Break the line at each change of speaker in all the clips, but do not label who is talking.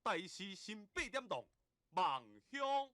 台視新八點檔，夢鄉。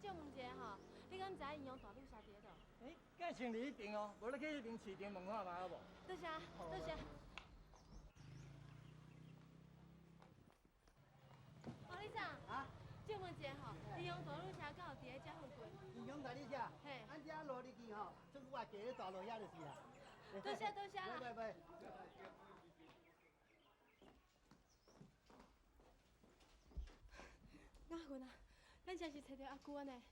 借问一下吼，你敢知影营养大女婿伫佗？
欸，计穿伫彼边哦，无你去彼边市场问看觅好无？
多谢，多谢。王里长，
啊，
借问一下吼，营养大女婿敢有伫咧遮附近？
营养大女婿，
嘿，
按遮落入去吼，出外行咧大路遐就是啦。
多谢多谢啦。
拜拜。
阿云啊，咱真是揣著阿舅呢。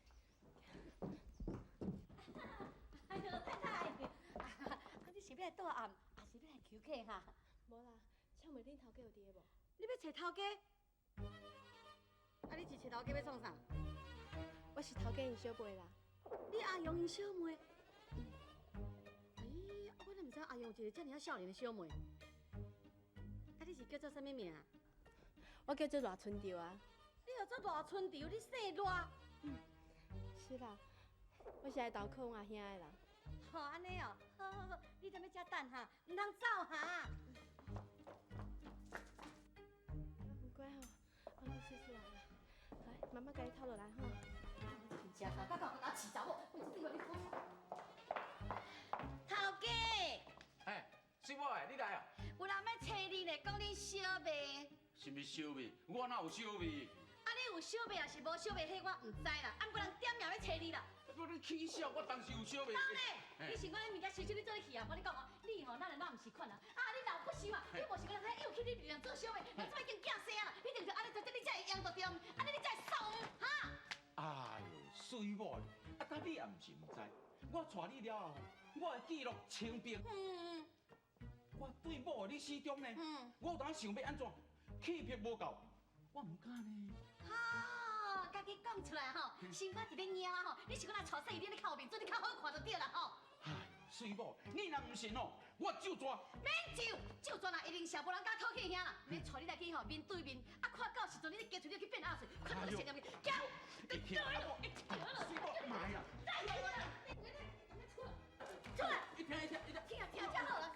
哎呦，太太，啊，你是欲来倒暗，抑是欲来求客哈？
无啦，请问恁头家有伫个无？
你欲揣头家？啊，你是揣头家欲创啥？
我是头家𪜶小妹啦。
你阿雄𪜶小妹？哎，我哪毋知阿雄有一个遮尔仔少年的小妹？啊，你是叫做啥物名？
我叫做赖春潮啊。
你叫做赖春潮，你姓赖？
嗯，是啦，我是来投靠阮阿兄的啦。
哦，按呢哦，好好好，你踮咧遮等哈，毋通走哈。
唔乖吼，我洗出来了，来，妈妈共你透落来吼。
真正到到我饲查某，我这对你讲。头家。
哎，水某的，你来啊？
有人欲揣你呢，讲你小妹。
啥物小妹？我哪有小妹？
啊，你有小妹抑是无小妹，彼我毋知啦。啊，毋过人点名欲揣你啦。
我你起痟，我当时有小妹。
当咧，你想讲你物件收收，你做咧去啊？我跟你讲哦，你吼哪会哪毋是款啊？啊，你老不休啊！你无想讲人又去你面做小妹，人这摆已经囝生啊啦，你就是按呢，这你才会用著对，按呢你才会爽哈？
哎哟，水某，啊，但你也毋是毋知，我娶你了后，我的记录清白。我对某的你始终呢，我有当想欲按怎，气魄无够，我毋敢呢。
哈，家己讲出来吼，心肝伫咧猫啊吼，你是讲若娶细你咧较有面子，你较好看就对啦吼。
唉，水某，你若毋信哦，我咒蛇。
免咒，咒蛇若一定是无人敢讨气兄啦，免带你来去吼面对面，啊看到时阵你加喙你去变鸭喙，看到你先念去，行，
会听啊某，水某，妈呀！
再来啦，你出来，出来，
一听一听一听，
听听才好啦。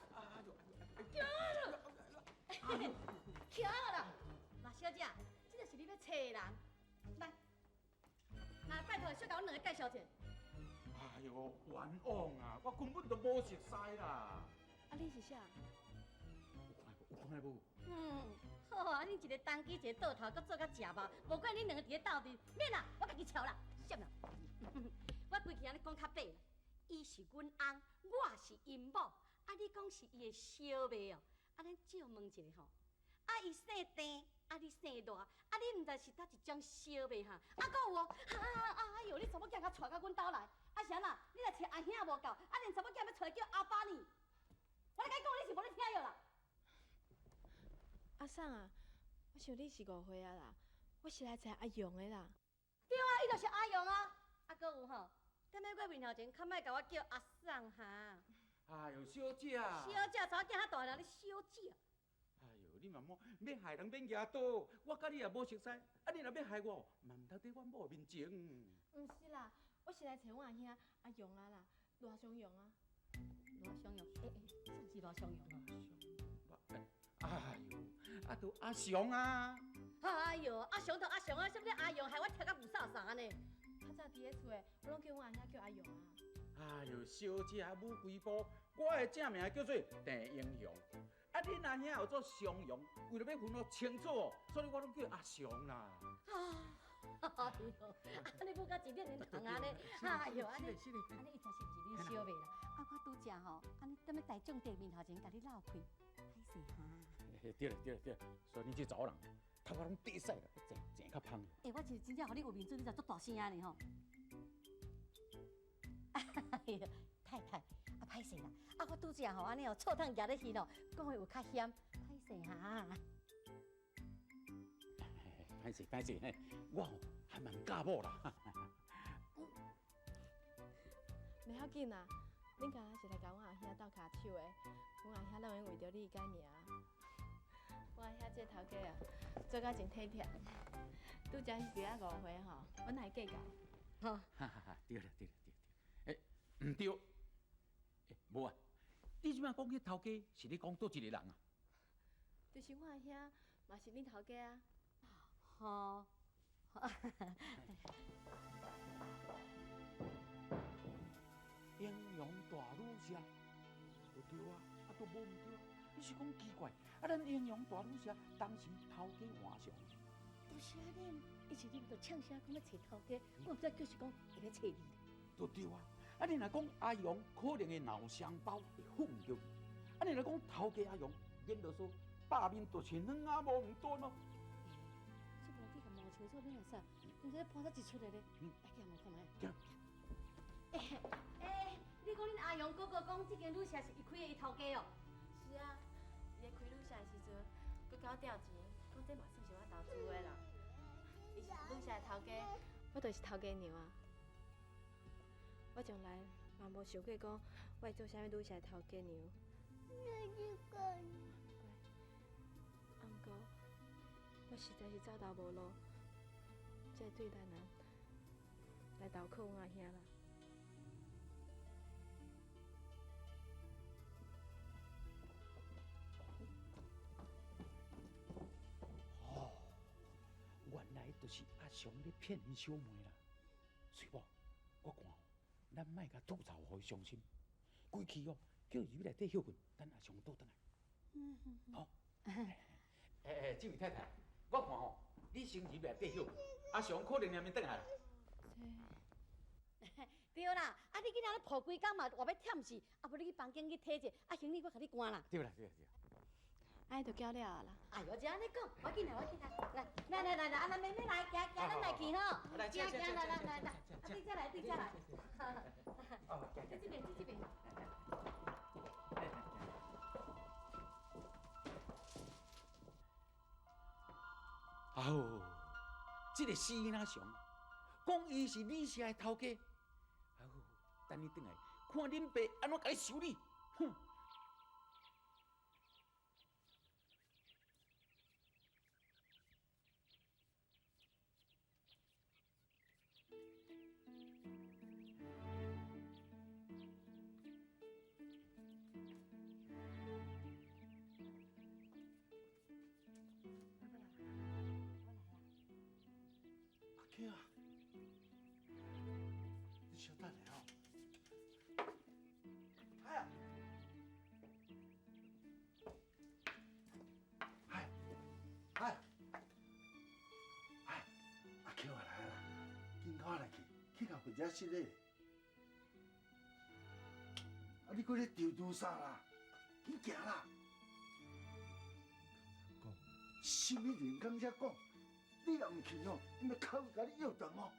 行啦，行啦，马小姐，这就是你欲揣的人，来，来拜托，小共阮两个介绍一下。
哎呦，冤枉啊！我根本就无熟似啦。
啊，你是啥？
有看无？有看无？
嗯，好啊，恁一个当机，一个倒头，阁做甲食肉，无怪恁两个伫咧斗阵。免啦，我家己撨啦，啥啦？我规气按呢讲较白啦，伊是阮翁，我是𪜶某。啊，你講是伊的小妹哦，啊，咱借問一下吼，啊，伊姓鄭，啊，你姓賴，啊，你毋知是佗一種小妹哈？啊，閣有哦，啊啊哎喲，你查某囝共帶到阮兜來，啊是按怎？你來揣阿兄無夠，啊，連查某囝欲出來叫阿爸呢？我咧共你講，你是無咧聽著啦？
阿送啊，我想你是誤會啊啦，我是來揣阿勇的啦。
對啊，伊就是阿勇啊。啊，閣有吼，踮咧我面頭前，較莫共我叫阿送哈。
哎喲，小姐。
小姐，查某囝較大漢，你小姐。
哎喲，你嘛莫欲害人免舉刀，我佮你也無熟似，啊，你若欲害我，嘛毋通佇阮某面前。
毋是啦，我是來揣阮阿兄阿勇啊啦，賴尚勇啊。
賴尚勇，欸欸，算是賴尚勇哦。
哎喲，啊，就阿祥啊。
哎喲，阿祥就阿祥啊，啥物阿勇，害我聽甲霧煞煞呢。
較早佇咧厝的，我攏叫阮阿兄叫阿勇啊。
哎喲，小姐啊，母規步，我的正名叫做鄭英雄，啊，恁阿兄號做尚勇，為著欲分予清楚哦，所以我攏叫阿祥啦。
啊，哎喲，啊你母甲一臉面紅按呢，哎喲，按呢，按呢伊真是毋是恁小妹啦？啊，我拄才吼，按呢踮咧大眾地面頭前共你鬧開，歹勢哈。
對啦對啦對啦，所以恁這查某人頭殼攏短屎啦，正較芳。
欸，我是真正予你有面子，你才足大聲呢吼。哎喲，太太，啊歹勢啦，啊我拄才吼按呢哦，錯桶蜈咧耳哦，講話有較險，歹勢哈。
歹勢歹勢嘿，我吼還蠻教某啦。
袂要緊啦，恁敢若是來共阮阿兄鬥跤手的，阮阿兄攏會用為著你改名。阮阿兄這個頭家啊，做甲真體貼。拄才是一仔誤會吼，阮哪會計較？
吼。
哈哈哈，對啦對啦對對，欸，毋對，欸，無啊，你這擺講彼頭家是咧講佗一個人啊？
就是阮阿兄，嘛是恁頭家啊。
吼。
英雄大女社，都對啊，啊都無毋對啊。你是講奇怪，啊咱英雄大女社當時頭家換上。
就是啊，恁伊是你毋著嗆聲講欲揣頭家，我毋知就是講會欲揣你。
都對啊，啊你若講阿勇可能會鬧雙胞會混毋著去，啊你若講頭家阿勇，免囉嗦，百面就是軟仔無毋對咯。
這無你共摸清楚，你若啥？毋知盤煞一出來咧，來去摸看覓。欸欸，你講恁阿勇哥哥講這間旅社是伊開的，伊頭家哦？
是啊，伊咧開旅社的時陣，閣共我調錢，講這嘛算是我投資的啦。伊是旅社的頭家，我就是頭家娘啊。我從來嘛無想過講，我會做啥物旅社的頭家娘。乖，啊，毋過我實在是走投無路，才會對台南來投靠阮阿兄啦。
哦，原來就是阿祥咧騙𪜶小妹啦。水某，我看咱莫共吐槽，予伊傷心。規氣哦，叫伊入內底歇睏，等阿祥倒轉來。嗯嗯。好。欸欸，這位太太，我看吼，你先入內底歇睏，阿祥可能還袂轉來。
對啦，啊你囡仔咧抱規工嘛，偌欲忝死，啊無你去房間去體者，啊行李我共你搬啦。
對啦對啦對。
按呢就叫了啊啦。
哎喲，就按呢講，我緊來，我緊來，來來來來，啊，咱妹妹來，行行，咱來去吼，行行來來來來，啊對這來對這來，這這邊這這邊。
哦，這個死囡仔祥，講伊是旅社的頭家，哎喲，等你轉來，看恁爸按怎共你修理，哼！
阿 Q 啊，你稍等下吼。哎呀，哎，哎，哎，阿 Q 啊來啦，緊趕來去，去共會者室咧。啊，你閣咧搪搪啥啦？紧行啦！讲，什么人讲遮讲？你若毋去哦，𪜶欲敲共你约断哦。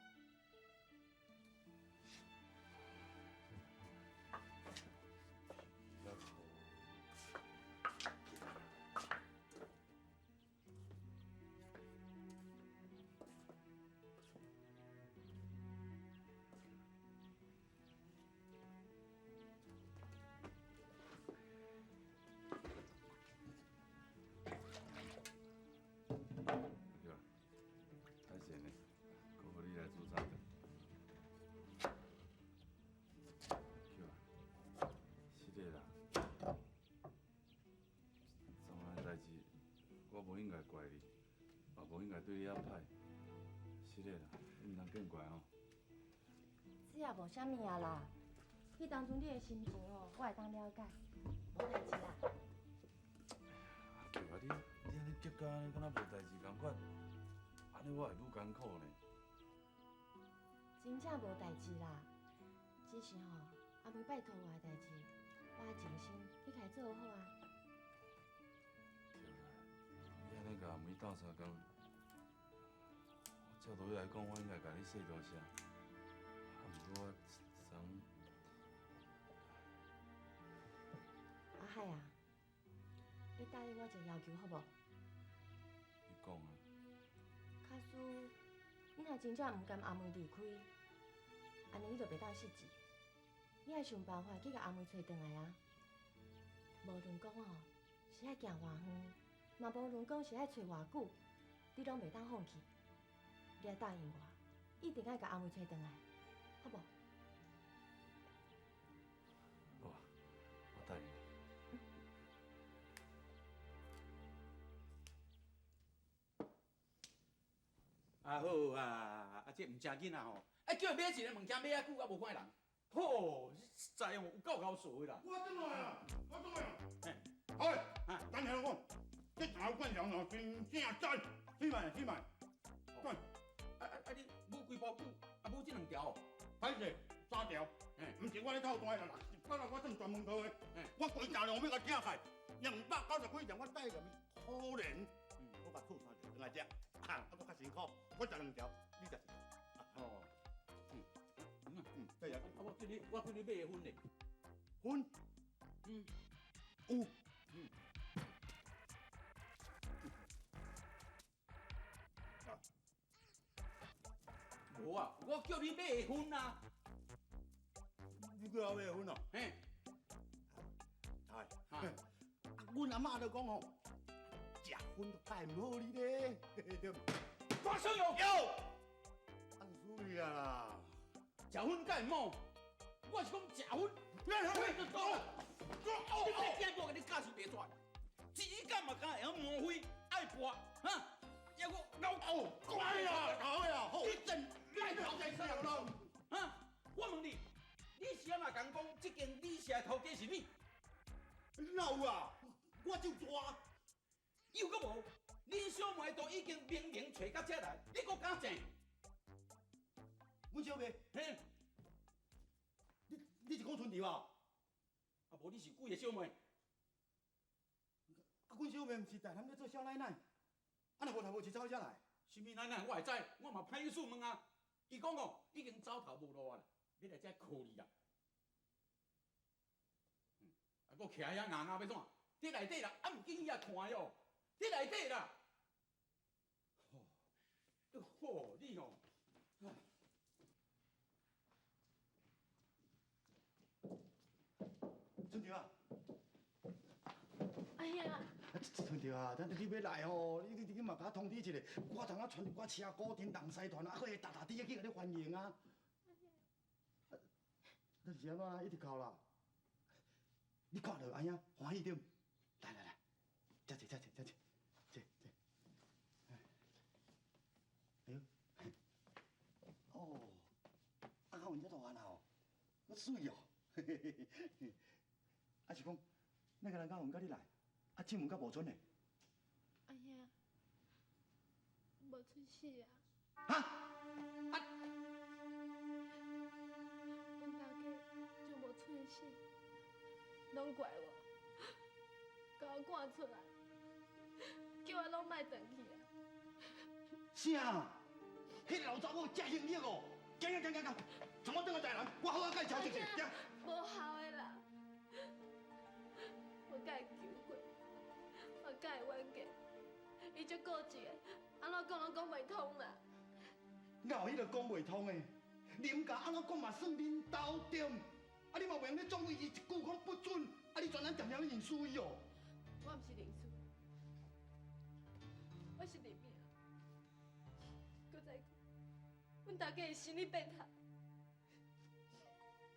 我无应该怪你，嘛无应该对你遐歹，是的啦，你毋通见怪吼。
这也无啥物啊啦，彼当阵你的心情哦，我会当了解，无代志啦。
阿球啊，你按呢激甲按呢，敢若无代志仝款，按呢我会愈艰苦呢。
真正无代志啦，只是吼阿妹拜托我的代志，我爱尽心去共伊做好啊。
对啦，你按呢共阿妹斗相共，我照道理来讲，我应该共你说多声，啊，毋过我昨
阿海啊，你答应我一个要求好无？
你讲啊。
假使你若真正毋甘阿妹离开，按呢你就袂当失志。你爱想办法去共阿妹揣转来啊！无论讲吼是爱行偌远，嘛无论讲是爱揣偌久，你拢袂当放弃。你爱答应我，一定爱共阿妹揣转来，好无？
好，我答应你。
啊好啊，啊这毋正囡仔吼，啊叫伊买一个物件买遐久，啊无看人，吼，实在哦有够𠢕傻的啦。
我转来啊，我转来啊。嘿，等下我讲，这头冠上哦真正赞，试卖试卖。对。
啊你买几包酒？啊买这两条？
歹势，三条。毋是我咧透单啦，本来我算专门科的，我规家量欲共拆开，290几条我带入去，可怜。我共吐三条转来食，啊，阁较辛苦，我食两条，你食一条。
哦。
对啊。
啊，我叫你买薰咧。
薰？
嗯。
有。
无啊，我叫你买薰啊。
你叫我买薰哦？
嘿。
哎。啊，阮阿嬷就讲吼，食薰都盖毋好你咧，对。
大声哟！
哟。啊，水啊啦。
食薰盖毋好，我是讲食薰。喂，就到了。你别惊我共你教是白纸，钱敢嘛敢会晓摸灰爱搏，哈？抑阁老
哦，乖啦，好呀，好。
你真爱头家死人咯，哈？我问你，你是按怎讲讲这间旅社的头家是你？
哪有啊？我就抓。
又阁无？恁小妹都已经明明揣到这来，你阁敢踮？
阮小妹，
嘿，
你是讲春潮啊？
啊，无你是几个小妹？
啊，阮小妹毋是台南咧做少奶奶，啊，若无头无市走遮来？
啥物奶奶我会知，我嘛歹意思问啊。伊讲哦，已经走投无路啊啦，欲来遮靠你啦。啊，阁徛遐硬硬欲创？伫内底啦，啊，毋紧去遐看哟，伫内底啦。吼，吼，你吼，
春潮啊！
哎呀！
春潮啊，等你欲来吼，你嘛共我通知一下，我通啊传一寡车鼓阵、人狮团啊，阁会踏踏猪仔去共你欢迎啊。你是按怎一直哭啦？你看著安影欢喜著？来来来，遮坐遮坐遮坐，坐坐。哎呦，哦，啊，较有遮大汉啊吼，阁媠哦，嘿嘿嘿嘿。啊是讲，那个人甲阮佮你来，啊，进门敢无准呢？
阿兄，无出息啊！
哈？
啊！阮大家就无出息，拢怪我，趕出來，叫我攏莫轉去啊！
啥？彼个老查某遮凶惡哦！行行行行行，送我轉來台南，我好好共伊交涉者。行。
無效的啦，我共伊求過，我共伊冤家，伊足固執的，按怎講攏講袂通啦。
哪有彼个講袂通的？林家按怎講嘛算恁兜對，啊你嘛袂用咧總為伊一句講不准，啊你全然定定咧認輸伊哦。
我毋是認輸，我是認命。閣再講，阮大家是心理變態，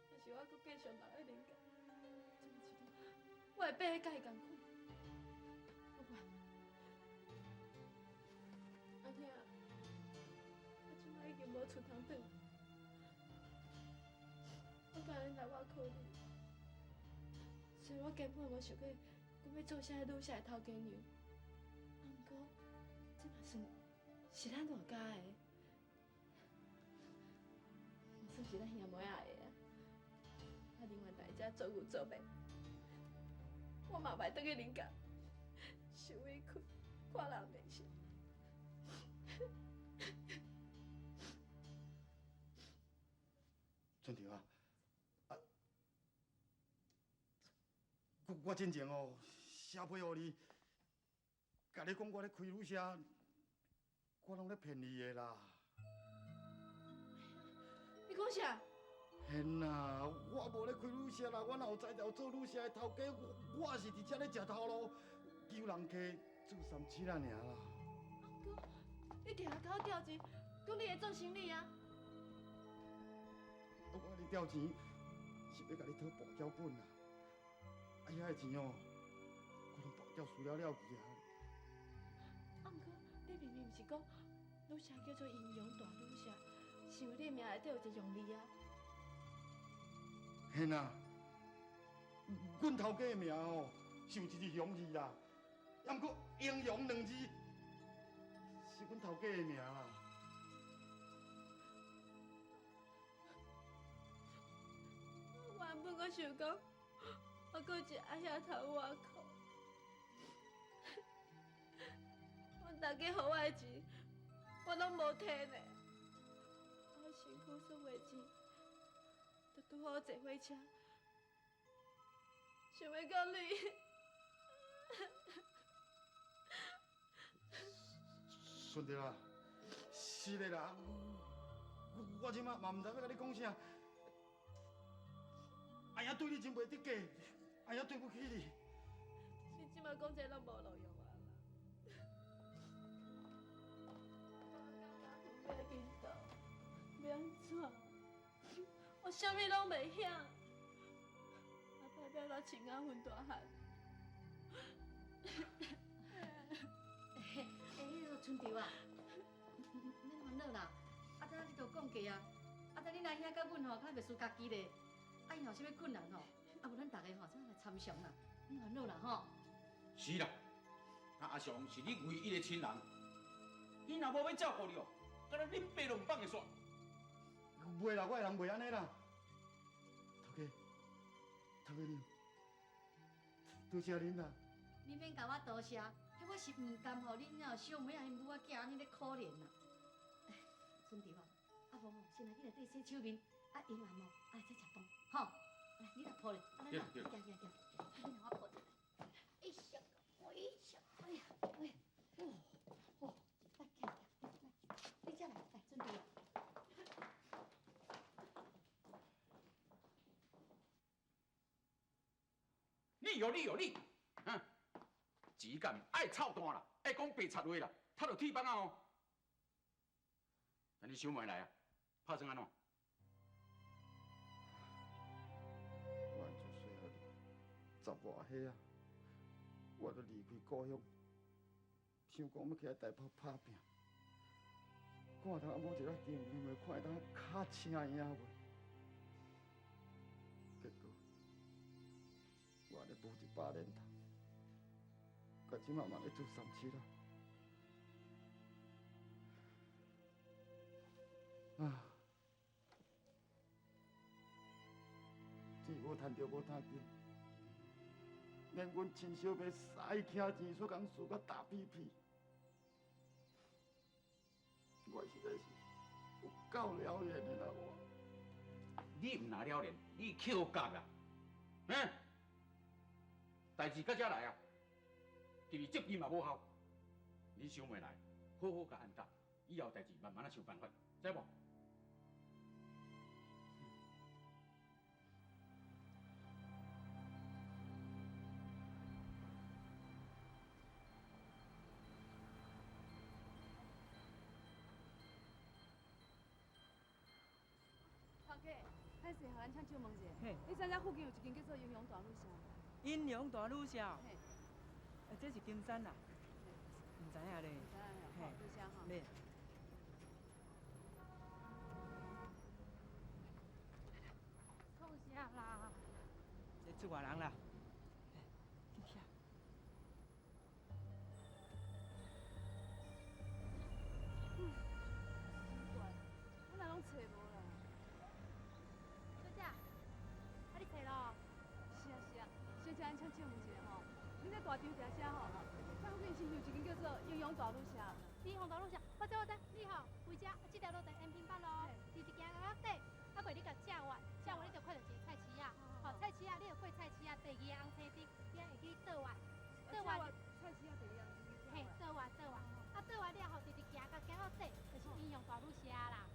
若是我閣繼續留喺林家，這麼一路，我會變得佮伊仝款。我管。阿兄，我這擺已經無厝通轉，我共恁來我考慮。雖然我根本無想過，講欲做啥女婿的頭家娘，啊，毋過這嘛算是咱賴家的，嘛算是咱兄妹仔的啊。啊，寧願來遮做牛做馬，我嘛袂轉去林家，受委屈，看人面色。
春桃啊，啊，我進前哦寫批予你，共你講我咧開旅社，我攏咧騙你的啦。
你講啥？
天啦，我無咧開旅社啦，我哪有才調做旅社的頭家？我是佇遮咧食頭路，求人客做三七仔爾啦。
啊，毋過你定定共我調錢，講你會做生理啊？
我共你調錢是欲共你討跋筊本啦，啊遐个錢哦，我攏跋筊輸了了去啊。
啊，毋過你明明毋是講旅社叫做英雄大旅社，是因為你名內底有一個勇字啊？
嘿啦，阮頭家的名哦是有一字雄字啦，啊，毋過英雄兩字是阮頭家的名啦。
我原本阁想講，我閣有一個阿兄頭倚靠，阮大家予我的錢，我攏無摕呢。我辛苦算的錢，就拄好坐火車，想欲到你。
順德啊，是的啦，我這馬嘛毋知欲共你講啥。阿爺對你真袂得假，阿爺對不起你。
你這馬講這攏無路用啊啦！我感覺緊倒，欲按怎？我啥物攏袂曉，阿伯欲按怎穿甲混大漢？
欸，彼个春桃啊，免煩惱啦。啊，這你都講過啊，啊，這恁阿兄佮阮吼，較袂輸家己咧。啊，伊有啥物困難吼？啊，無咱逐个吼，怎來參詳啦？免煩惱啦吼。
是啦，阿祥是你唯一的親人，伊若無欲照顧你哦，敢若恁爸都毋放會煞。
袂啦，我的人袂按呢啦。頭家，頭家娘，多謝恁啦。
你免共我多謝，彼我是毋甘予恁哦小妹仔𪜶母仔囝按呢咧可憐啦。春桃啊，啊無吼，先來去內底洗手面，啊閒暗哦，啊再食飯，吼。來，你來抱咧，啊，咱來，行行行，你來我抱者。哎呀，哎呀，哎呀，哎呀，哦，哦，來，行行，來，你這來，來，準備。
你哦你哦你，哼，錢敢愛操蛋啦，愛講白賊話啦，踢著鐵板仔哦。等你小妹來啊，拍算按怎？
我自細漢十外歲啊，我就離開故鄉，想講欲起來台北拍拚，看通某一日甜甜的，看會當較請影無？結果我咧無一百年頭，到這馬嘛咧做三七啦。啊！錢無趁著無趁緊，连阮亲小妹三徛钱煞共输甲打屁屁，我实在是有够了然的啦我。
你毋若了然，你扣角啦，嗯？代志到遮来啊，就是责任嘛无效，你想袂来，好好共安答，以后代志慢慢仔想办法，知无？
头家，歹势，予咱请借问者。你知影附近有一间叫做英雄大旅社？
英雄大旅社。
嘿。
欸，这是金山啦。毋知影咧。
毋知影好，多谢哈。
免。
创啥啦？
这出外人啦。进去啊。
奇怪，我哪拢揣无啦？
小姐，啊你揣咯？
是啊是啊，小姐，咱请借问一下吼，恁这大场伫遮吼，这附近是有一间叫做英雄大旅社？
英雄大旅社，我知我知，你吼回家这条路在延平北路，直直行到底，啊过你共正弯，正弯你就看到一个菜市仔，吼菜市仔你就过菜市仔第二个红青灯，你会记倒弯，倒弯
菜市仔第二个红青灯，
嘿，倒弯倒弯，啊倒弯了后直直行到行到底，就是英雄大旅社啦。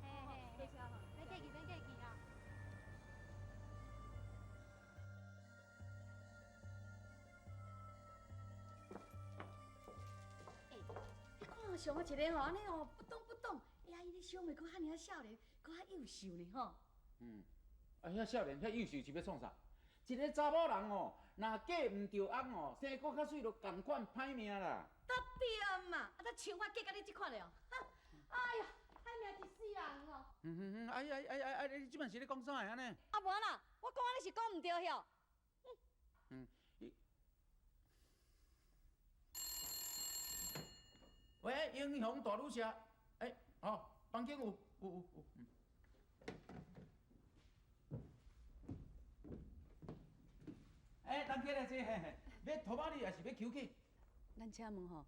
嘿嘿，
多谢哈，
免客气免客气啊。
欸，你看上个一个吼，按呢哦，不动不动，欸啊，伊咧小妹阁遐尔仔少年，阁较幼秀呢吼。
嗯，啊，遐少年遐幼秀是欲创啥？一个查某人吼，若嫁毋著翁吼，生阁较媠就仝款歹命啦。
都对嘛，啊，都像我嫁甲你这款的哦，哈，哎呀，歹命一世人哦。
嗯嗯嗯，哎哎哎哎哎，你这摆是咧讲啥的按呢？
啊无啦，我讲按呢是讲毋对哟。
嗯，你，喂，英雄大旅社，欸，哦，房间有，有有有，嗯。欸，人客来坐，嘿嘿，欲托马里抑是欲球去？
咱请问吼，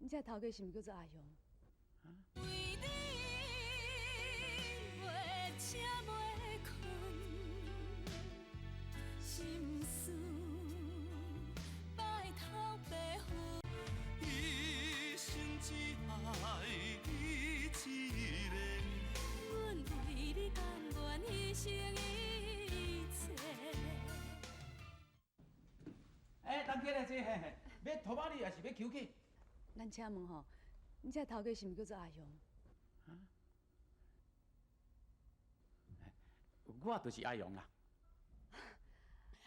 恁这头家是毋是叫做阿雄？
为你袂醒袂睏，心事拜托白云。
一生只爱你一个。
阮为你甘愿牺牲一切。
欸，人客来坐，嘿嘿，欲托马里抑是欲球去？
咱请问吼，恁这头家是毋是叫做阿雄？
我就是阿雄啦。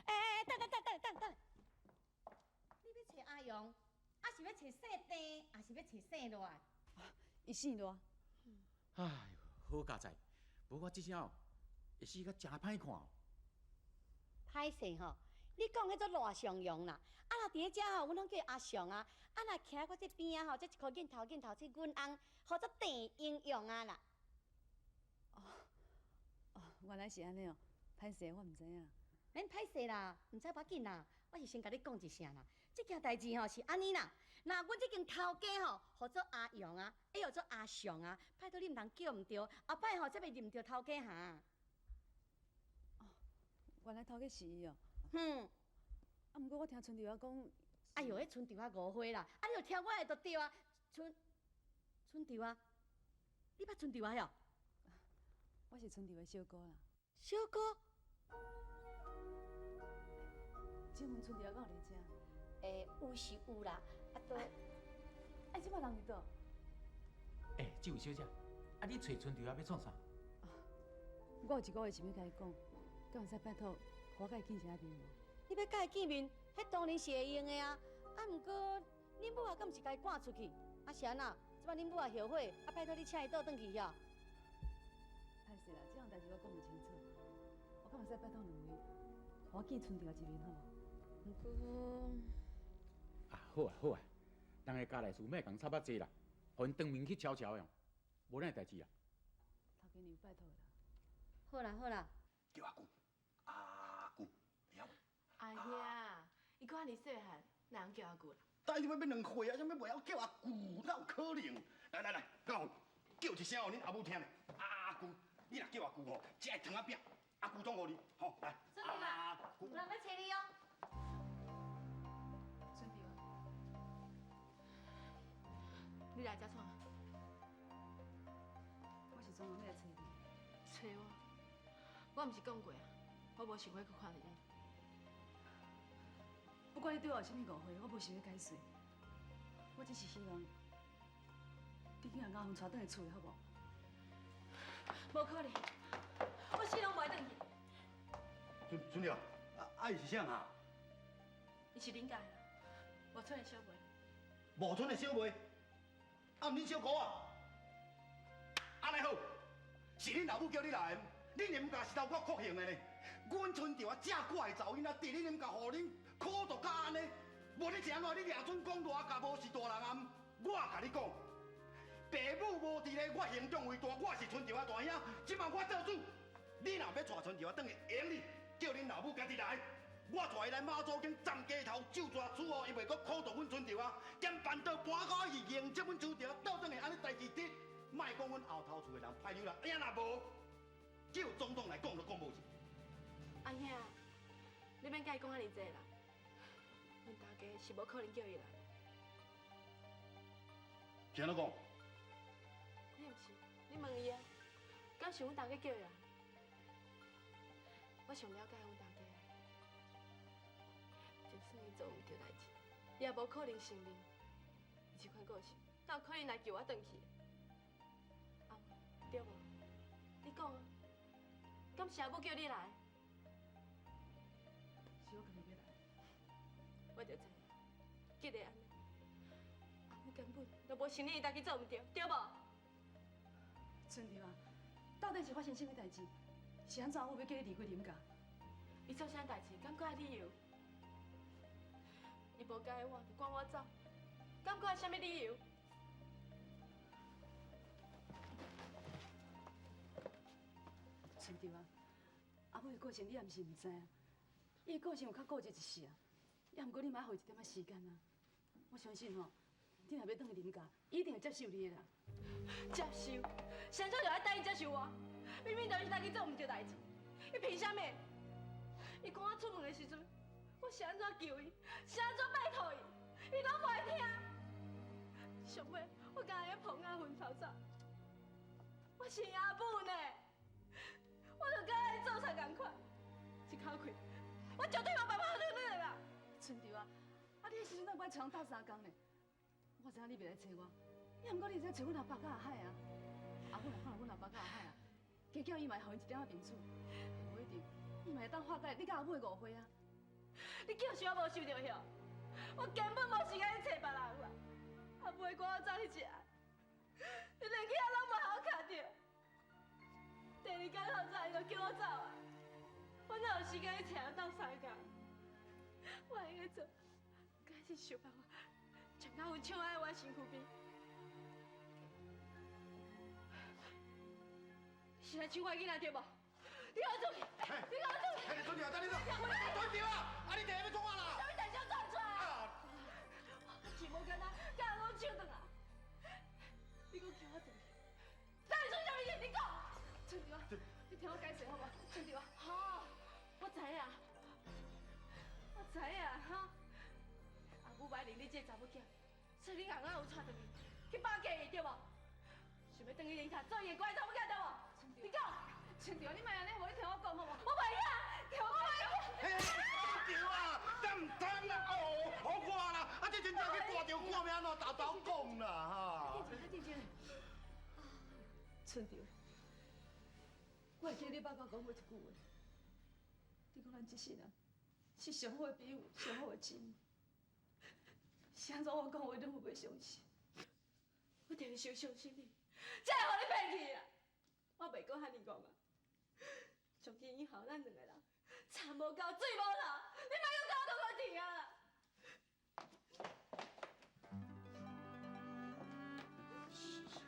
欸欸，等等等等等等，你欲揣阿雄，啊是欲揣姓郑，抑是欲揣姓赖？
伊姓赖。
哎哟，好佳哉！无我这声哦，会死甲诚歹看哦。
歹势吼，你讲彼做赖尚荣啦，啊若伫咧遮吼，阮拢叫阿尚啊。啊若徛我这边仔吼，这一箍镜头镜头，这阮翁号做郑英雄啊啦。
哦哦，原来是按呢哦，歹势，我毋知影。
免歹势啦，毋知无要紧啦，我是先共你讲一声啦。这件代志吼是按呢啦，若阮这间头家吼号做阿勇啊，会号做阿尚啊，拜托你毋通叫毋对，后摆吼才袂认毋著头家哈。
哦，原来头家是伊哦。
嗯。
啊，毋过我听春娣仔讲，
哎哟，彼春娣仔误会啦，啊，你著听我的就对啊。春春娣仔，你捌春娣仔哟？
我是春娣的小姑啦。
小姑？
请问春娣仔敢有伫遮？
欸，有是有啦，啊都，
哎，这摆人伫佗？
欸，这位小姐，啊，你揣春娣仔欲创啥？
我有一个话想欲共伊讲，敢会使拜托，予我佮伊见一下面无？
你欲佮伊见面，彼当然是会用的啊。啊，毋过恁母啊，敢毋是共伊赶出去？啊是按怎？这摆恁母也后悔，啊拜托你请伊倒转去遐。
歹势啦，这项代志我讲毋清楚，我敢会使拜托两位，予我见春娣仔一面好无？
毋过，
啊好啊好啊，人个家内事莫共插遐济啦，予𪜶当面去悄悄的，无咱的代志啦。
头家娘拜托啦。
好啦好啦。
叫阿姑，阿姑，会晓无？
阿兄，伊
伊閣遐爾細漢，哪會叫阿舅啦？
但是欲欲兩歲啊，啥物袂曉叫阿舅？哪有可能？來來來，講，叫一聲予恁阿母聽咧。阿舅，你若叫阿舅吼，這个糖仔餅，阿舅總予你，吼來。
孫弟啊，有人欲揣你哦。
孫弟啊，你來遮創啥？
我是專門欲來揣你。
揣我？我毋是講過啊，我無想欲閣看著你。
不管你對我有啥物誤會，我無想欲解釋。我只是希望你去共阿芬帶轉來厝裡，好無？
無可能，我死攏無愛轉去。
孫孫弟啊，啊伊是啥啊？
伊是恁家的人，外村的小妹。
外村的小妹，啊，毋恁小姑啊？按呢好，是恁老母叫你來的，恁林家是頭我確認的呢。阮春潮啊，這久的查某囡仔，佇恁林家，予恁苦毒到按呢，無你是按怎？你掠准講賴家無是大人啊？我共你講，爸母無佇咧，我兄長為大，我是春潮啊大兄。這擺我做主，你若欲帶春潮啊轉去，會用你叫恁老母家己來。我帶伊來媽祖宮斬雞頭，咒蛇出哦，伊袂閣苦毒阮春潮啊，兼辦桌搬過去迎接阮春潮啊，倒轉來按呢代誌直，莫講阮後頭厝的人歹扭啦，啊若無，叫總統來講都講無去。
阿兄，你免佮伊講遐爾濟啦，阮大家是無可能叫伊來。
是按怎講？
你毋是，你問伊啊，敢是阮大家叫伊來？我上了解阮大家，就算伊做毋對代誌，伊也無可能承認。伊這款個性，哪有可能來救我轉去？阿妹，對無？你講啊，敢是阿母叫你來？
是我家己欲來。
我就知，既然按呢，阿母根本就無承認伊家己做毋對，對無？
春潮啊，到底是發生啥物代誌？是按怎阿母欲叫你離開林家？
伊做啥代誌，敢閣愛理由？伊無佮意我，就趕我走，敢閣愛啥物理由？
春潮啊，阿母的個性你也毋是毋知啊，伊的個性有較固執一絲啊，也毋過你嘛愛予伊一點仔時間啊。我相信吼，你若欲轉去林家，伊一定會接受你的啦。
接受？是按怎就愛答應接受我？明明就是家己做毋對代誌，伊憑啥物？伊趕我出門的時陣，我是按怎求伊，是按怎拜託伊，伊攏無愛聽。上尾，我共伊捧阿芬頭走，我是阿母呢，我就佮伊做啥仝款，一口氣，我絕對無辦法忍的啦。
春潮啊，啊你彼時陣哪會無愛揣人鬥相共呢？我知影你袂來揣我，也毋過你會使揣阮阿爸佮阿海啊。阿母若看著阮阿爸佮阿海啊，加減伊嘛會予𪜶一點仔面子，無一定，伊嘛會當化解你佮阿母的誤會啊。
你叫是我無受著曉，我根本無時間去揣別人啦。阿母會趕我走彼一下，你連去遐攏無予我徛著。第二工透早，伊就叫我走啊，我哪有時間去揣人鬥相共？我會用得做，敢是想辦法將阿芬搶來我身軀邊。是來搶我囡仔對無？你予我出去！你予我出去！
嘿，春潮，等你走。春潮啊，啊你佇咧欲創啥啦？
啥物代誌轉出來？我真無簡單，共人攏搶轉來。你閣叫我轉去？到底出啥物事？你講。
春潮啊，你聽我解釋好無？春潮啊，
好，我知影，我知影哈。阿母歹認你這个查某囝，所以你硬仔有帶轉去，去綁架伊對無？想欲轉去林家做伊的乖查某囝對無？你講。
春潮，你莫按呢，無你聽我講好無？
我袂曉，聽我袂曉。
春潮啊，敢毋通啦？哦，好看啦！啊，這真正去掛著看，欲按怎沓沓講啦？哈！
春潮，我會記得你爸爸講過一句話，你講咱這世人是上好的朋友，上好的姊妹。是按怎我講話你攏袂相信？
我就是想相信你，才會予你騙去啊！我袂閣遐爾戇啊！從今以後，咱兩個人田無溝，水無流，你莫閣共我講講甜啊！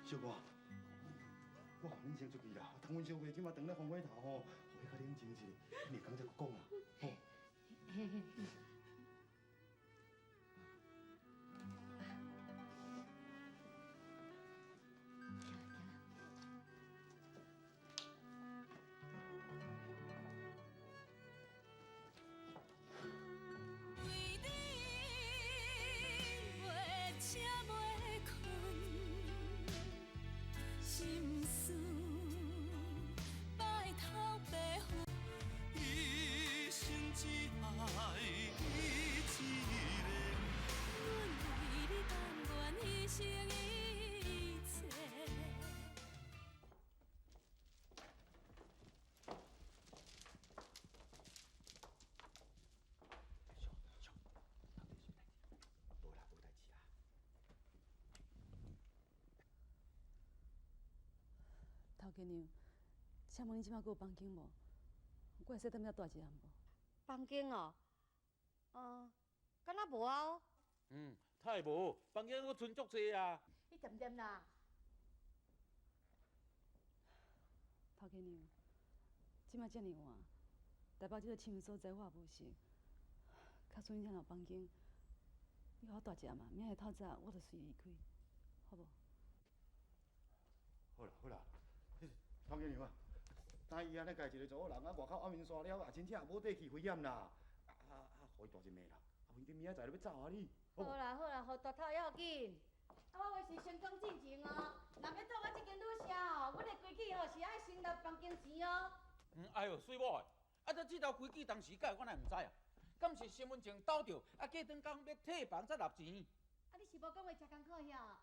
小哥，我予恁先出去啦，等阮小妹這馬轉來風火頭吼，予伊較冷靜一下，你會講才閣講啦，吼。
嘿嘿。
家娘，請問你這擺閣有房間無？我會使踮遮蹛一暗無？
房間哦，敢若無啊哦。
嗯，太無，房間閣賰足濟啊。
你恬恬啦。
頭家娘，這擺遮爾晚，台北這個深所在我也無熟，假使恁遮若有房間，你予我蹛一暗嘛，明仔日透早我就隨離開，好無？
好啦好啦，頭家娘啊，等伊按呢家一个查某人啊，外口暗暝沙了，也真正也無底氣危險啦。啊啊，予伊蹛一暝啦，啊，反正明仔載就欲走啊你。
好啦好啦，予蹛透要緊。啊，我話是先講進前哦，若欲蹛我這間旅社哦，阮的規矩吼是愛先納房間錢哦。
嗯，哎喲，水某的，啊，這條規矩當時改，我哪會毋知啊？敢是身份證偷著，啊，過轉工欲退房才納錢。
啊，你是無講話誠艱苦遐？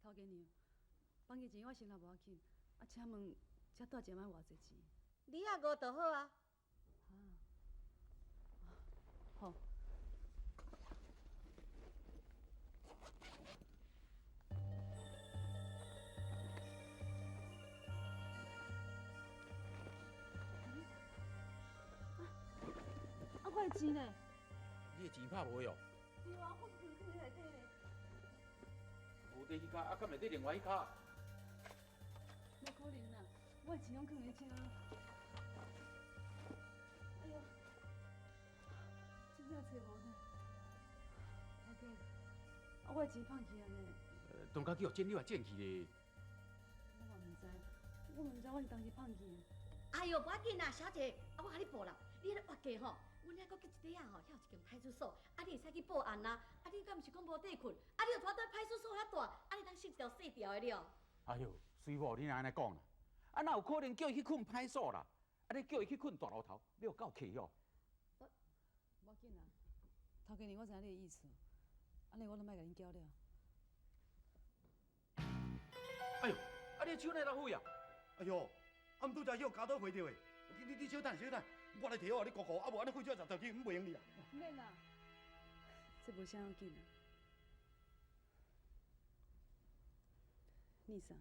頭家娘，房間錢我先納無要緊，啊，請問這蹛一暗愛偌濟錢？
二仔五就好啊。
啊，好。啊，我的錢呢？
你的錢拍無哦？
對啊，我是囥佇內底呢。
無佇彼跤，啊，敢會佇另外彼跤？
無可能啦，我的錢攏囥佇遮。哎喲，真正揣無呢。頭家，啊，我的錢放去啊呢？
當家去予剪了也剪去咧。
我嘛毋知，我嘛毋知我是當時放去的。
哎喲，無要緊啦，小姐，啊，我共你報啦，你彼个活計吼，阮遐閣隔一塊仔吼，遐有一間派出所，啊，你會使去報案啊。啊，你敢毋是講無地困？啊，你就拄佇派出所遐蹛，啊，你當省一條細條的了。
哎喲，水某，你若按呢講啦，啊，哪有可能叫伊去睏派出所啦？啊，你叫伊去睏大路頭，你有夠氣哦。
無要緊啦，頭家娘，我知影你的意思，按呢我攏莫共恁攪了。
哎喲，啊，你的手哪會當廢啊？
哎喲，啊，毋拄才予鉸刀划著的，你小等小等，我來提好你顧顧，啊無按呢廢水十條去，毋袂用你啦。
毋免啦，這無啥要緊啦。聶嫂，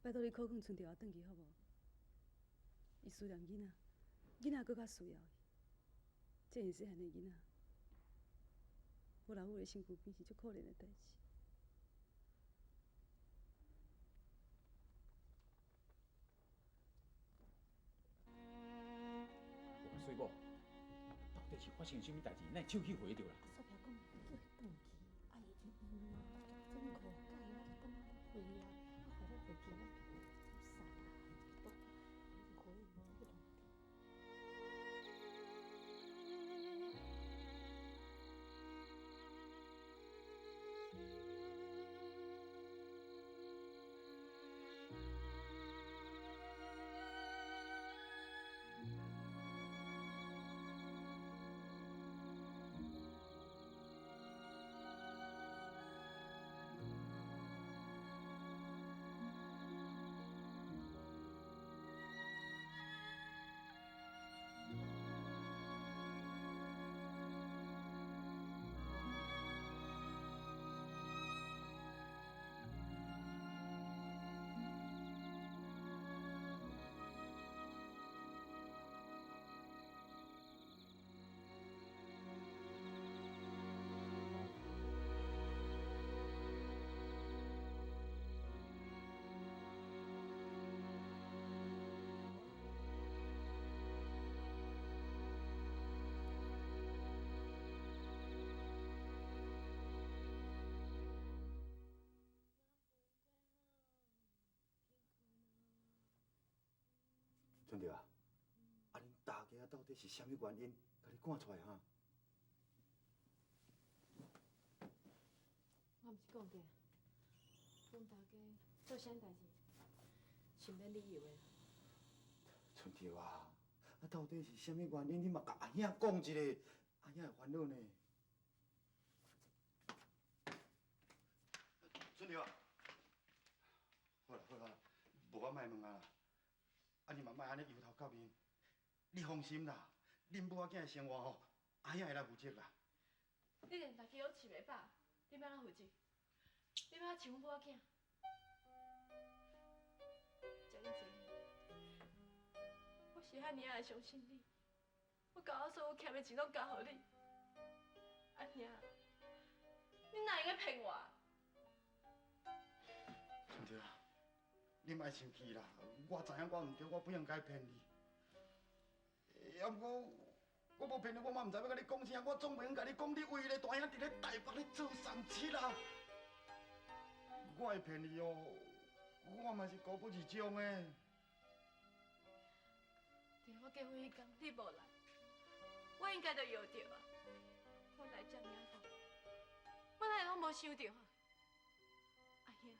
拜託你苦勸春條仔轉去好無？伊思念囡仔，囡仔閣較需要伊。這是細漢的囡仔，無老母佇身軀邊是足可憐的代誌。
水某，到底是發生啥物代誌？哪會手去回著啦？
索票講叫伊轉去，啊伊就嗯啊，轉苦改啊，就感覺回啊，啊回了回去，我就傻啊，回去。
春條啊，啊恁大家到底是啥物原因，共你趕出來哈？
我毋是講過，阮大家做啥代誌是免理由的。
春條啊，啊到底是啥物原因？你嘛共阿兄講一下，阿兄會煩惱呢。春條啊，好啦好啦，無我莫問啊啦。啊！你嘛莫按呢憂頭革面，你放心啦，恁母仔囝的生活吼，阿兄會來負責啦。
你連大家攏飼袂飽，你欲按怎負責？你欲按怎飼阮母仔囝？謝恁濟。我是遐爾仔會相信你，我共我所有欠的錢攏交予你。阿兄，你哪會用騙我？
春蝶啊，你莫生氣啦，我知影我毋對，我不應該騙你。也毋過我無騙你，我嘛毋知欲共你講啥，我總袂用共你講，你唯一的大兄佇咧台北咧做三七啊。我會騙你哦，我嘛是孤不二種的。
佇我結婚彼工，你無來，我應該就搖著啊。我來遮爾久，我哪會攏無想著啊？阿兄，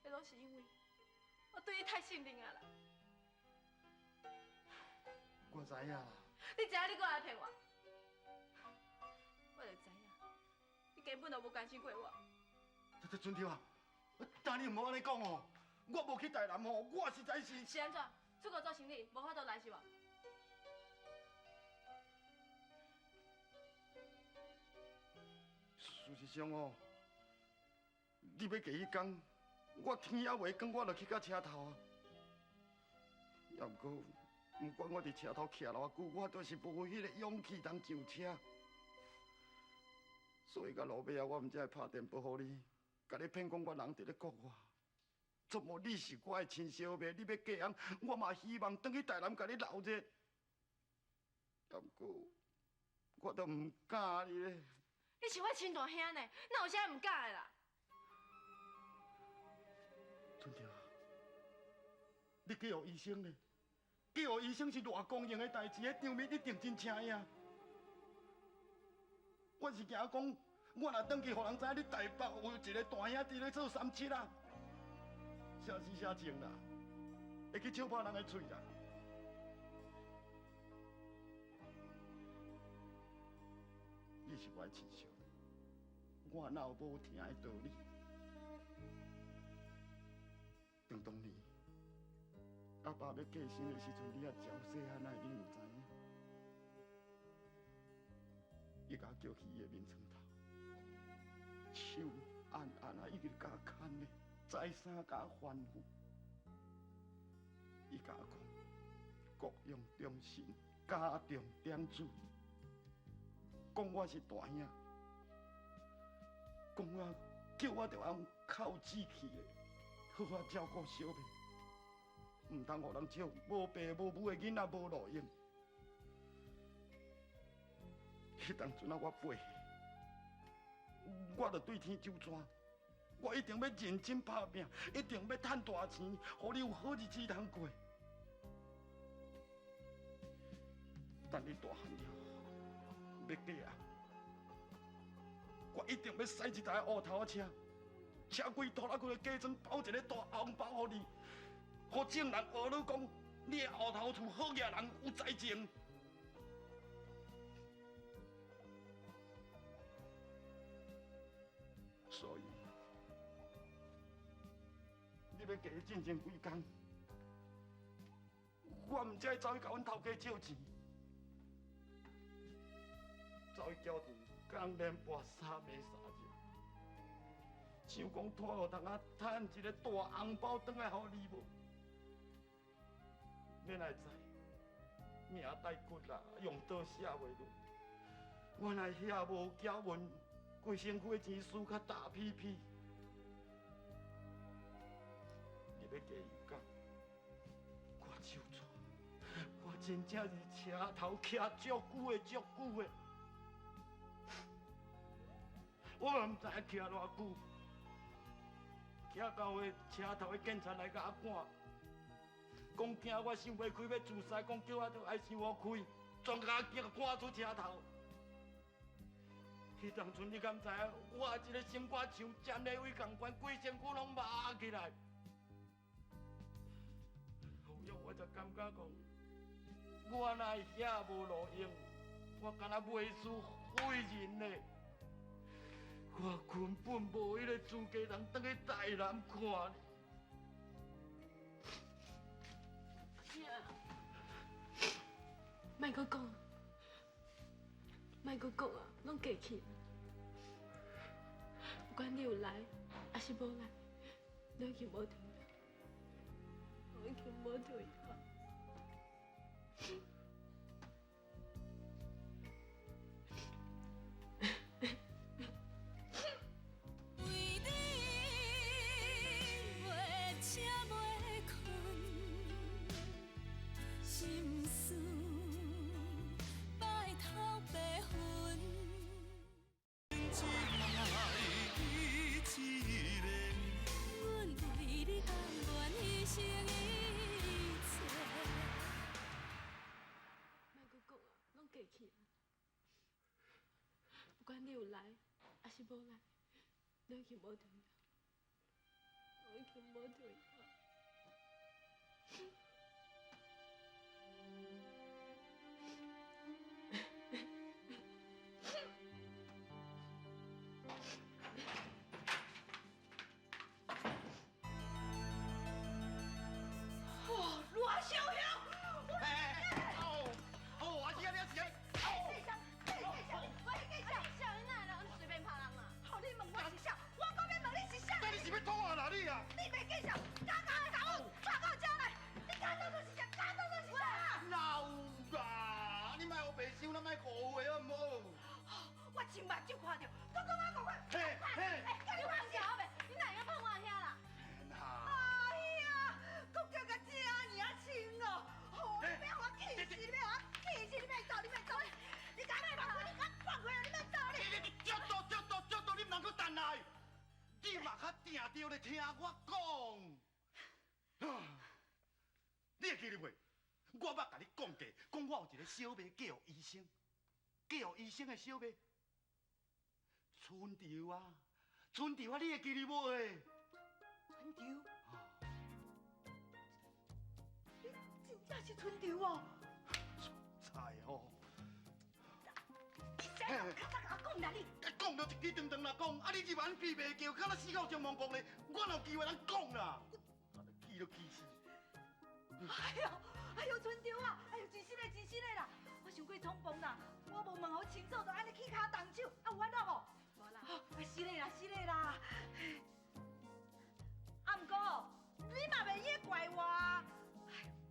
彼攏是因為我對你太信任啊啦。
我知影啦。
你知影你閣來騙我？我就知影，你根本就無關心過我。
這春蝶啊，但你毋好按呢講哦，我無去台南哦，我實在是。
是按怎？出國做生意，無法度來是無？
事實上哦，你欲嫁彼工，我天猶未光，我就去到車頭啊。也毋過，毋管我佇車頭徛偌久，我就是無彼個勇氣通上車。所以到路尾啊，我毋才會拍電報予你，共你騙講我人佇咧國外。怎麼你是我的親小妹，你欲嫁人，我嘛希望轉去台南共你留者。也毋過，我都毋敢哩咧。
你是我親大兄呢，哪有啥毋敢的啦？
春蝶，你去予醫生呢？去予醫生是偌光榮的代誌，彼場面一定真請影。我是驚講，我若轉去，予人知影你台北有一個大兄佇咧做三七啊，啥死啥情啦，會去笑破人的喙啦。你是我的親小妹，我哪有無疼的道理？當當年阿爸欲過身的時陣，你猶真細漢，哪會你毋知影？伊共我叫去伊的眠床頭，手按按啊，一直共我牽咧，再三共我吩咐。伊共我講，國用忠臣，家重長子，講我是大兄，講我叫我著愛用靠志氣的，好好照顧小妹，毋通予人笑無爸無母的囡仔無路用。彼當陣啊，我8歲，我就對天咒紙，我一定欲認真拍拚，一定欲趁大錢，予你有好日子通過。等你大漢了，欲嫁啊，我一定欲駛一台烏頭車，車規拖拉機假裝包一個大紅包予你，予眾人學你講，你的後頭厝好額人有才情。所以，你欲嫁進前幾工，我毋才會走去共阮頭家借錢，走去繳錢，共人連跋三暝三日，想講拖予通啊趁一個大紅包轉來予你無？免來知，命帶骨啦，用刀寫袂落。原來遐無繳運，規身軀的錢輸甲焦皮皮。你欲嫁伊講，我手掣，我真正是車頭徛足久的足久的，我嘛毋知影徛偌久，徛到个車頭的警察來共我趕，講驚我想袂開欲自殺，講叫我著愛想予開，全共我驚趕出車頭。彼當陣你敢知影？我一個心肝像針咧位仝款，規身軀攏麻起來。後來我才感覺講，我哪會遐無路用？我敢若袂輸廢人咧。我根本無彼個資格通轉去台南看你。
莫閣講，莫閣講啊，攏過去。不管你有來，抑是無來，都已經無重要。經無退休。
為你袂醒袂睏，心事白頭白雲。
只愛你一个。
阮為你甘願犧牲一切。
莫閣講啊，攏過去啊。不管你有來，抑是無來，都已經無重要，都已經無重要。
哦，偌小兄，
哦，哦，阿姊啊，你是
我你随便拍人啦！好，你问我是啥？我讲欲问你是啥？
那你是欲创啊啦你啊？
你袂继续，敢敢甲我带到遮来？你敢当作是啥？敢当作是啥？
哪有啦？你莫乌白想，咱莫误会好毋好？
我亲目睭看著，阁讲啊讲我，
嘿嘿，
哎，
你放笑袂？你哪会碰我兄啦？
哎呀，阁叫甲这尔啊亲哦！吼，你欲予我气死！你欲予我气死！你欲走！你欲走！你敢放开！你敢放开！你欲走！你！
你这多这多这多，你毋通阁等来，你嘛较定著咧听我讲。你会记得袂？我捌共你讲过，讲我有一个小妹嫁予医生，嫁予医生的小妹，春潮啊，春潮啊，你会记得袂？
春潮？你真正是春潮哦？
菜吼！
你啥人较早共我讲啦你？
讲就一支长长来讲，啊你这番闭袂叫，敢若死狗中毛公咧，我哪有机会通讲啦？啊，气都气死！
哎呦，哎呦，春潮啊，哎呦，真实的，真实的啦！我想过冲动啦，我无问好清楚，就按呢起跤动手，啊有安怎无？
无啦。
啊是嘞啦，是嘞啦。啊，毋过你嘛袂用怪我，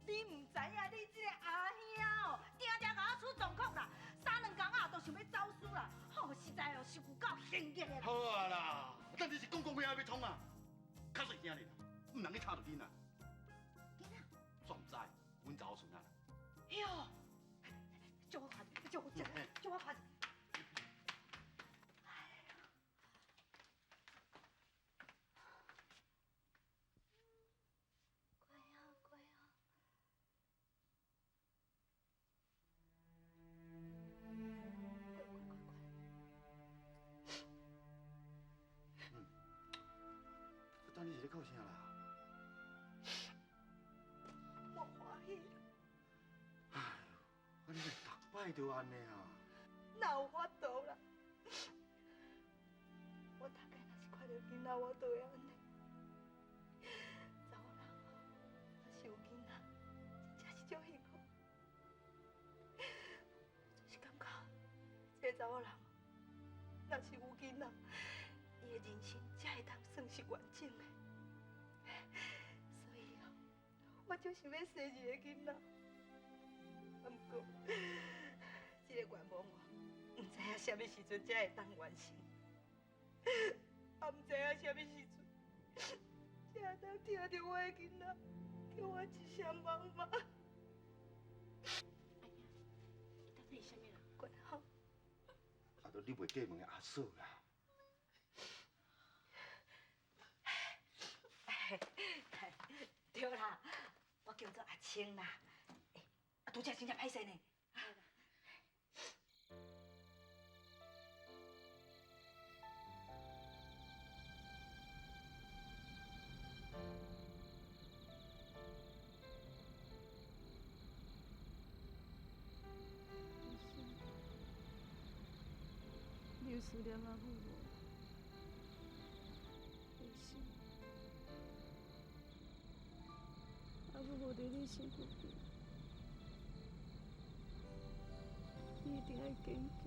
你毋知影你这个阿兄哦，定定共我出状况啦，三两工啊，就想欲走私啦，吼，实在哦是有够兴激的啦。
好啊啦，咱这是讲讲欲欲创啊，较细声咧啦，毋通去吵著囡仔。
囡仔？
煞毋知，阮查某孙仔啦。
哟，借我看者，借我借，借我看者。
乖哦，乖哦。乖乖乖乖。
等你是咧哭啥啦？
我欢喜。
哎，啊你逐摆都按呢啊？
哪有法度啦？我逐摆若是看著囡仔，我都会按呢。查某人若是有囡仔，真正是足幸福。我就是感觉，这个查某人若是有囡仔，伊的人生才会当算是完整的。所以哦，我就想欲生一个囡仔。啊，毋过这个愿望我毋知影啥物时阵才会当完成，也毋知影啥物时阵才会当听著我的囡仔叫我一声妈妈。
阿兄，伊到底是啥物人？
关好。
啊，都你袂过问的阿嫂啦。
对啦，我叫做阿青啦。欸，啊，拄才真正歹势呢。
你有思念阿母无？医生，阿母无伫你身躯边，你一定爱坚强，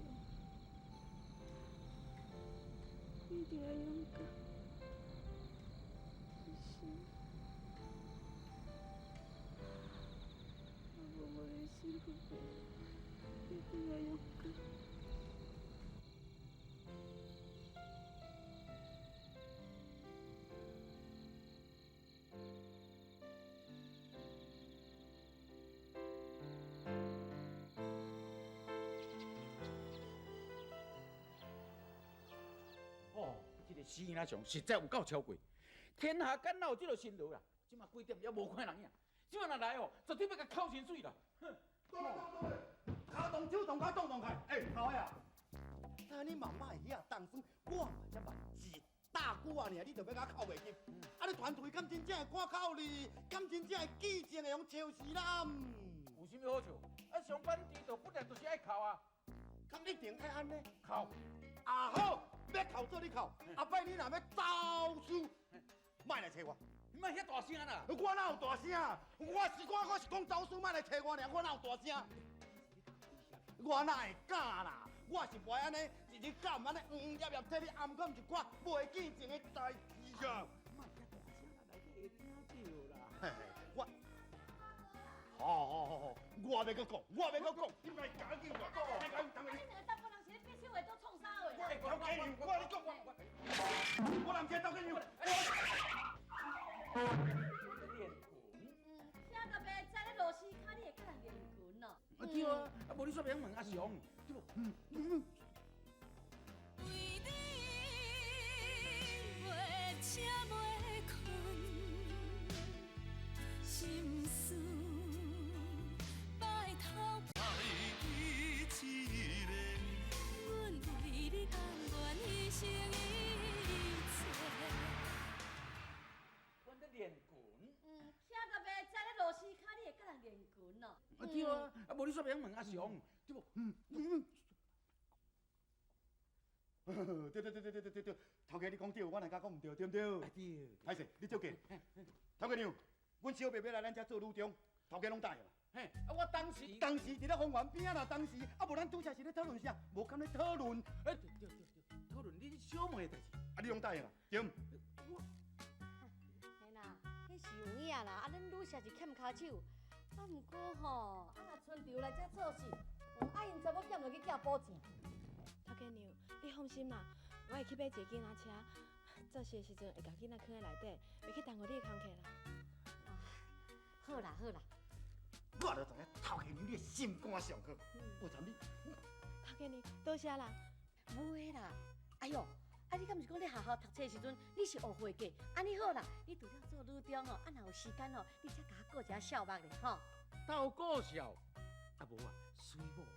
你一定爱勇敢。医生。困袂，一定愛勇敢。
哦，這个死囡仔上实在有够超过，天下敢若有这个辛劳啦？这马几点也无看人影，这马若来哦，绝对欲共扣薪水啦！哼！
对对对，跤动手动脚动动开，欸，头仔啊，那你妈妈会遐当算，我嘛才慢一大久啊尔，你就欲共我扣袂入？啊，你团队敢真正会看口哩？敢真正会记性会用笑死人？
有啥物好笑？啊，上班迟到本来就是爱扣啊，
敢一定爱按呢？
扣。
啊好，欲扣做你扣，后摆你若欲走私，莫来揣我。
你莫遐大声啦！
我哪有大声？我是我，我是讲走私，莫来揣我尔，我哪有大声？我哪会敢啦？我是袂按呢，一日到晚按呢，黄叶叶替你暗藏一寡袂见情的代志啊！
莫遐大声啦，内底会听著啦。
嘿嘿，我，好好好好，我欲阁讲，我欲阁讲，你莫赶紧我讲，你赶紧。
啊，你两个查埔人是咧变手话，都创啥话？
我头家娘，我跟你讲，我人这头家娘。
练拳。
听都袂知咧螺丝跤，你会佮人练拳哦？
啊对啊，啊无你煞袂晓问阿雄，对无？
为你袂醒袂睏，心事拜托。
爱你一个。
阮为你甘愿牺牲一切。
阮咧练拳。
听都袂知咧螺丝跤，你会佮人练拳哦？
啊对啊，啊无你煞袂晓问阿雄，对无？
对对对对对对对对，头家你讲对，我若敢讲毋对，对毋对？
对。
歹势，你照计。头家娘，阮小妹欲来咱遮做女中，头家拢答应啦。
嘿，啊我当时
当时伫咧方圆边仔啦，当时啊无咱拄才是咧讨论啥？无敢咧讨论。
欸，对对对对，讨论恁小妹的代志。
啊，你拢答应啦，对毋？
嘿啦，彼是有影啦，啊，恁女婿是欠跤手，啊，毋过吼，啊，若春潮来遮做事，啊，𪜶查某囝就去寄保证。
头家娘，你放心啦，我会去买一个囡仔车，做事的时阵会共囡仔囥佇内底，袂去耽误你的工课啦。
啊，好啦好啦。
我就知影头家娘你的心肝上好，无参你。
头家娘，多谢啦。
袂啦，哎哟，啊你敢毋是讲你学校读册的时阵你是学会计？按呢好啦，你除了做女中哦，啊若有时间哦，你才共我顾一下痟目咧吼。
斗顾痟？啊无啊，水某的，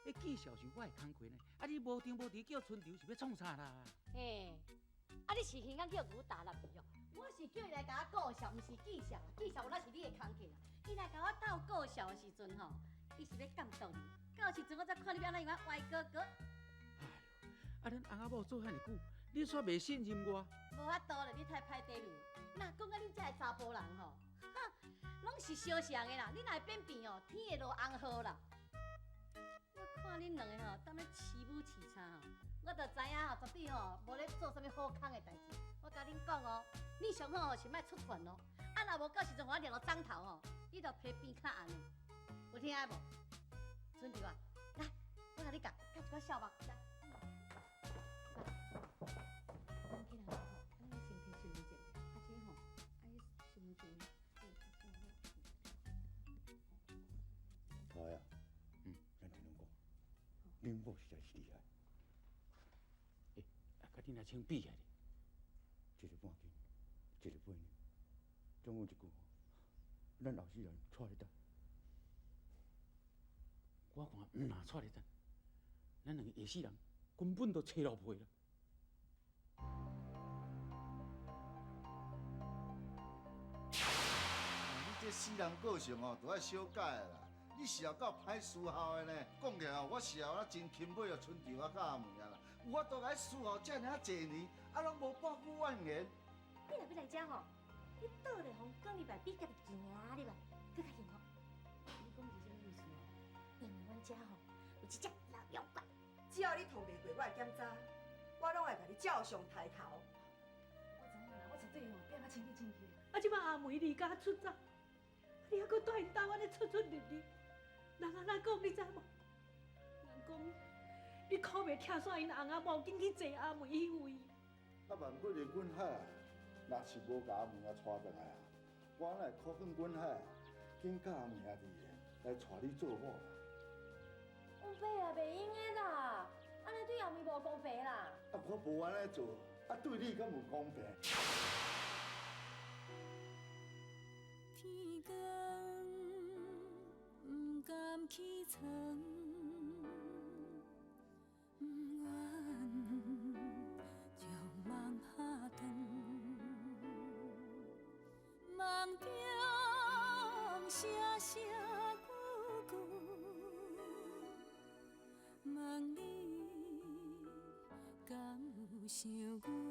彼记痟是我的工课呢，啊你无张无弛叫春潮是欲创啥啦？
嘿，啊你是耳孔叫牛打蜡去哦？我是叫伊来共我顾痟，毋是记痟，记痟那是你的工课啦。伊来共我斗顾痟的时阵吼，伊是欲监督你。到时阵我才看你欲按怎样歪哥哥。
哎哟，啊恁翁仔某做遐尔久，你煞袂信任我？
无法度咧，你太歹底路。若讲到恁遮的查埔人吼，哈，拢是相像的啦。你若会变变哦，天会落红雨啦。我看恁两个吼，踮咧饲母饲叉吼，我就知影吼，绝对吼无咧做啥物好康的代志。我共恁讲哦，你上好吼是莫出拳哦，啊若无到时阵予我掠落掌头吼，你就皮变较红的，有听无？春潮啊，来，我共你教，教一寡笑话，来。来，咱起来吼，咱先提身份证，啊这吼，啊身份证，
头啊，咱听侬讲，恁某实在是厉害。
欸，啊，佮恁阿清比起来咧，
一个半斤，一个八两，总共一句话，咱后世人带咧等。
我看毋若带咧等，咱两个下世人根本就揣落皮啦。
你这死人个性哦，都爱小改啦。你是也够歹伺候的呢。讲起来哦，我是后啊真钦佩哦，春潮啊佮阿梅啊啦。有法度来伺候遮尔啊济年，啊拢无半句怨言。
你若欲来遮吼，你倒咧予讲入来比家己行入来，阁较幸福。你讲是啥物意思？因为阮遮吼有一只老妖怪。
只要你通袂过我的检查，我拢会共你照常抬头。
我知影啦，我绝对吼拼甲清气清气。啊，这摆阿梅离家出走，你犹阁蹛𪜶兜按呢出出入入，
人按怎講你知無？人講你苦袂拆散𪜶翁仔某，緊去坐阿梅彼位。
啊，萬不如阮海啊，若是無共阿梅仔娶轉來啊，我哪會苦勸阮海啊，緊佮阿梅仔離的，來娶你做某啦？
阮爸啊，袂用的啦，按呢對阿梅無公平啦。
啊，我無按呢做，啊，對你敢有公平？
天光毋甘起床，毋愿将梦拍断，梦中声声句句，问你敢有想阮？